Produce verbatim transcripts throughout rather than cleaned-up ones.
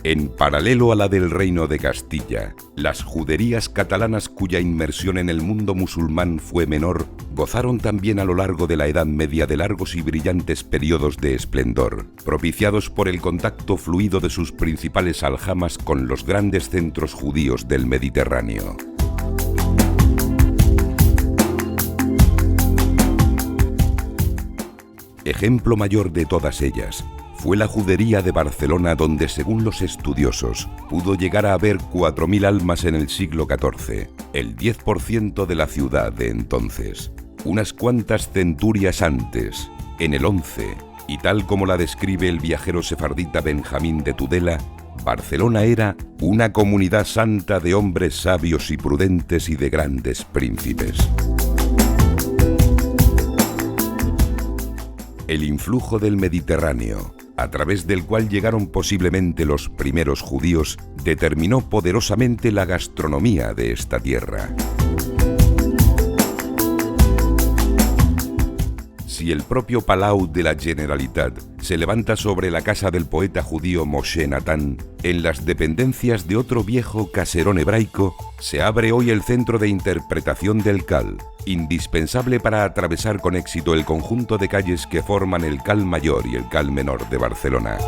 En paralelo a la del Reino de Castilla, las juderías catalanas, cuya inmersión en el mundo musulmán fue menor, gozaron también a lo largo de la Edad Media de largos y brillantes periodos de esplendor, propiciados por el contacto fluido de sus principales aljamas con los grandes centros judíos del Mediterráneo. Ejemplo mayor de todas ellas fue la judería de Barcelona, donde, según los estudiosos, pudo llegar a haber cuatro mil almas en el siglo catorce, el diez por ciento de la ciudad de entonces. Unas cuantas centurias antes, en el once, y tal como la describe el viajero sefardita Benjamín de Tudela, Barcelona era una comunidad santa de hombres sabios y prudentes y de grandes príncipes. El influjo del Mediterráneo, a través del cual llegaron posiblemente los primeros judíos, determinó poderosamente la gastronomía de esta tierra. Si el propio Palau de la Generalitat se levanta sobre la casa del poeta judío Moshe Nathan, en las dependencias de otro viejo caserón hebraico se abre hoy el centro de interpretación del Kal, indispensable para atravesar con éxito el conjunto de calles que forman el Kal Mayor y el Kal Menor de Barcelona.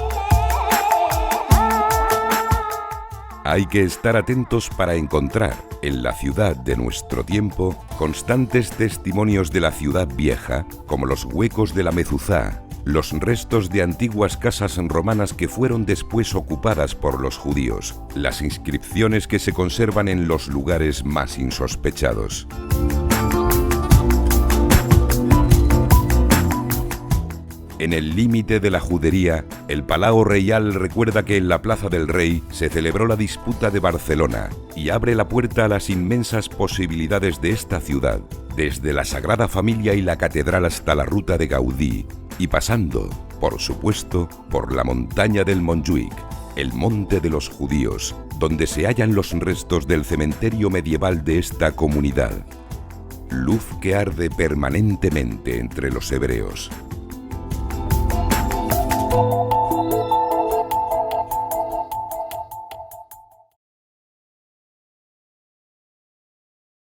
Hay que estar atentos para encontrar, en la ciudad de nuestro tiempo, constantes testimonios de la ciudad vieja, como los huecos de la mezuzá, los restos de antiguas casas romanas que fueron después ocupadas por los judíos, las inscripciones que se conservan en los lugares más insospechados. En el límite de la judería, el Palau Reial recuerda que en la Plaza del Rey se celebró la disputa de Barcelona y abre la puerta a las inmensas posibilidades de esta ciudad, desde la Sagrada Familia y la Catedral hasta la ruta de Gaudí, y pasando, por supuesto, por la montaña del Montjuic, el monte de los judíos, donde se hallan los restos del cementerio medieval de esta comunidad. Luz que arde permanentemente entre los hebreos.